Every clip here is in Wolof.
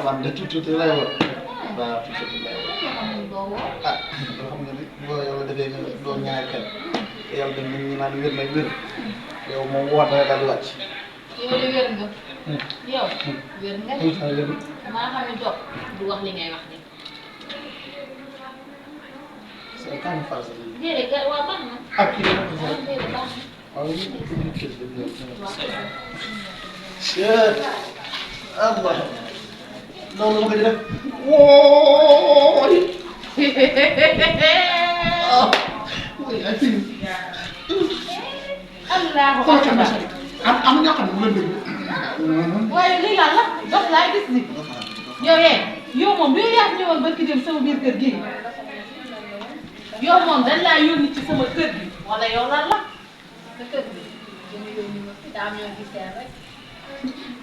man de tuuti lay woon waaw tuuti lay woon ah loo xam nga ni boo yàlla defee nga doon ñaari xel te yàlla dem nañ ñu naan wér na wér yow moom woote rek daal di wàcc. yow de wér nga. yow wér nga de. maa xam ne dox du wax li ngay wax de. c'est quand même facile. déedéet ga waa baax na. ak kii dama ko ah déedéet baax na. waaw ñu ngi kii bi Allah loolu ma ko def wóoy Allahu akbar. am ñoo xam ne mu leen déglu waaye lii lan la dox laay gis ni yow moom du yaa fi ñëwoon barki dem sama biir kër gi yow moom dañ laa yónni ci sama kër gi wala yow lan la sa kër gi dañu yónni ma fi daa am ñoo gisee rek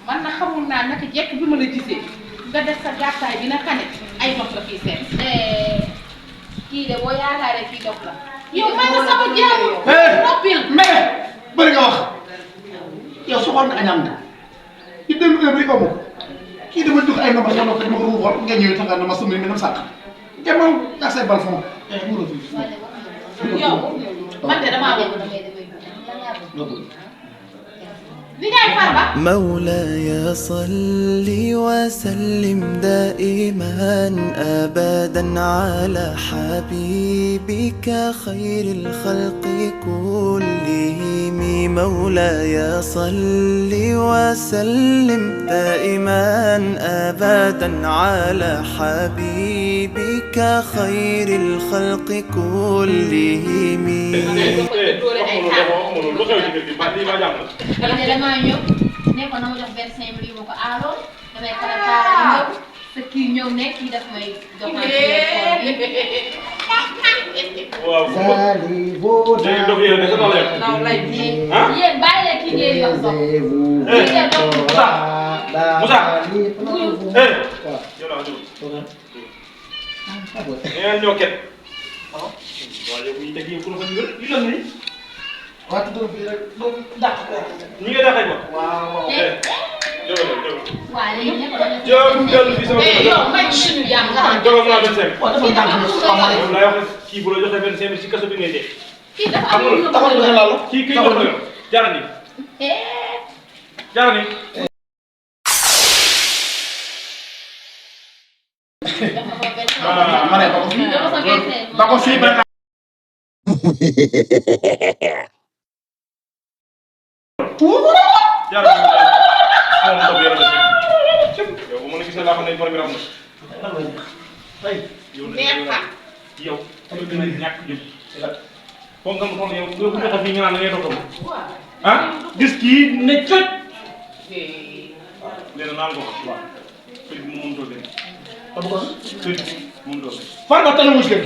man na xamul naa naka jekk bi ma la gisee nga def sa gàttaay bi na xane ay dox la fii seet kii de boo yaakaaree kii dox la yow may na sama jaamu noppil mais bëri nga wax yow soxoon nga añam nga ci dem bi ko moom kii dama jox ay nomba sa nokk dama ko ruuxoon nga ñëwee tax na ma sama mi nam sàkk demal ak say bal fond mu la fi yow man de damaa bëgg li ngay farba مولاي صل وسلم دائما أبدا على حبيبك خير الخلق كلهم مولاي صل وسلم دائما أبدا على حبيبك خير الخلق كلهم damaa ñëw ne ko na ma jox 25 000 yu ma ko aaloon damay préparé ñëw sa kii ñëw ne kii daf may jox ma waaw naw lay yéen bàyyi leen kii ngeen yox sox Moussa yow ñoo ket waaw yow mi dégg ko fa ñu li la ni waatu do bi rek do dàq ko ñi nga daxay ko waaw waa léegi ne ko dama jëm dellu fi sama yow may suñu jàmm nga xam jogoon naa 25 waaw dafa dàq yow lay wax kii bu la joxee 25 ci kaso bi ngay dee kii dafa am lu taxal nga laal kii kii jox la yow jarani jarani ma ne ba ko fii ba jarani moom ko biir yow bu ma la gisee laa xam ne problème am na yow tamit dina ñàkk jëm comme nga ma yow nga bu joxe fii nga naan da ngay dox ah gis kii ne coj nee na naan ko waaw kër gi moom too gën kër gi moom too gën Farba tane mu ci kër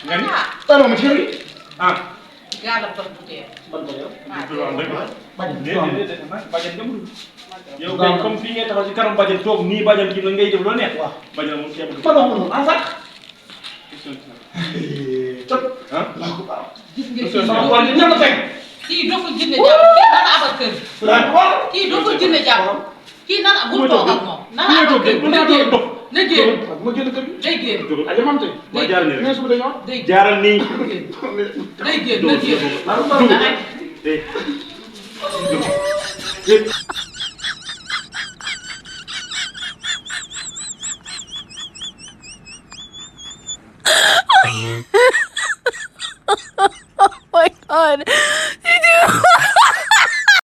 nga ni tane mu ci kër gi ah gaala ba du tee ban ko yow bajan demul yow kay comme fii ngay taxaw ci kanam bajan toog nii bajan ji la ngay def loo neex waaw bajan moom ceeb du Farba moom en sax tot ah gis nga sama wàll ñëpp fekk kii doo ko jënd jàpp kii nana abal kër kii doo ko jënd jàpp kii nana bul toog ak moom nana abal kër na génn na génn ma génn kër gi day génn ay jamante waa jaaral nii mais rek suba dañoo day jaaral nii day génn na génn eh Oh my god.